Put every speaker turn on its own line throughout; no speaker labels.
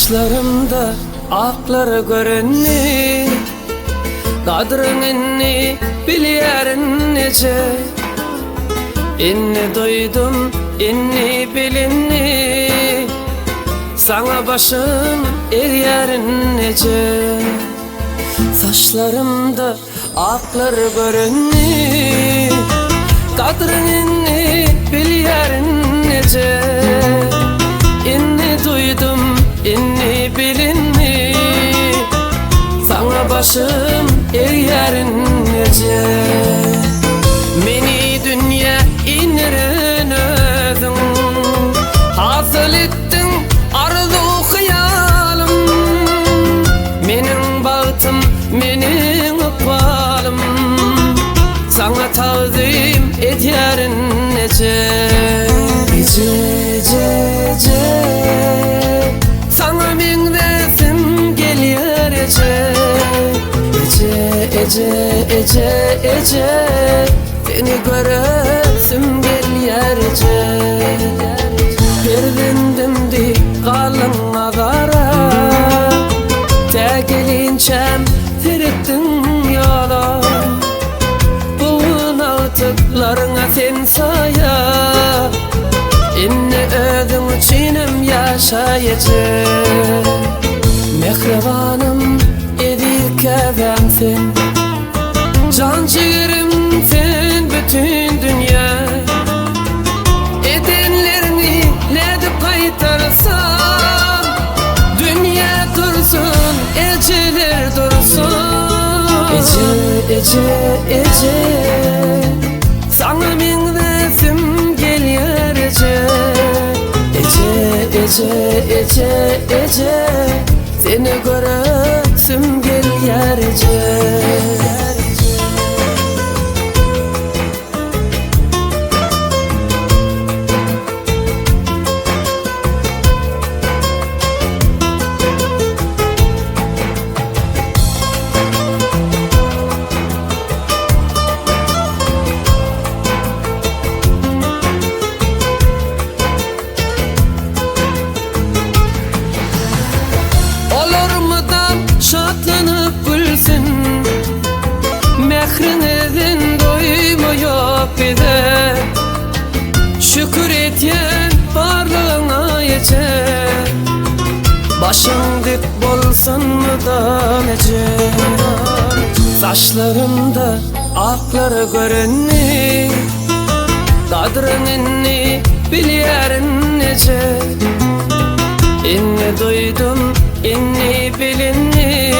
Saçlarymda aklar göründi Gadryň indi bilýärin eje Indi duýdum, indi bilindi Saňa başym egýärin eje Saçlarymda aklar göründi Gadryň indi bilýärin eje Indi duýdum, indi bilindi Saňa başym egýärin eje Meni dünýä indiren özüň Hasyl etdiň arzuw-hyýalym Meniň bagtym, meniň ykbalym Saňa tagzym edýärin eje Eje, eje, eje Saňa meňzäsim gelýär eje Eje, eje, eje, eje Seni göresim gelýär eje Perzendim diýip galdyň azara Tä gelinçäm seretdiň ýola Bu gün agtyklaryňa sen saýa Indi özüň üçinem ýaşa eje Mähribanym eziz käbäm sen Jan jigerim sen bütin dünýä Edenleriňi nädip gaýtarsam Dünýä dursun ejeler dursun Eje eje eje Saňa meňzäsim gelýär eje Eje eje eje eje Seni göresim gelýär eje. Olar mydam şatlanyp gülsün Mähriňizden doýma ýok bize Şükür etýän barlygyňa eje Başyň dik bolsun mydam eje Saçlarymda aklar göründi Gadryň indi bilýärin eje Indi duýdum, indi bilindi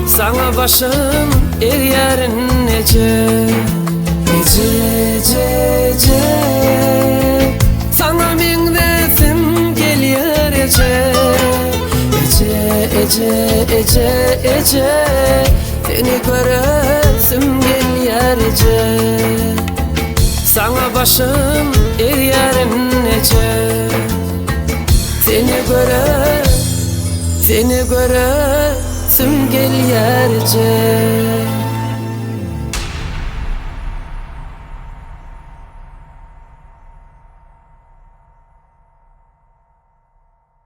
Saňa başym egýärin eje Eje, eje, eje Saňa meňzäsim gelýär eje Eje, eje, eje, eje Seni göresim gelýär eje Saňa başym egýärin eje Seni göre, seni göresim gelýär eje.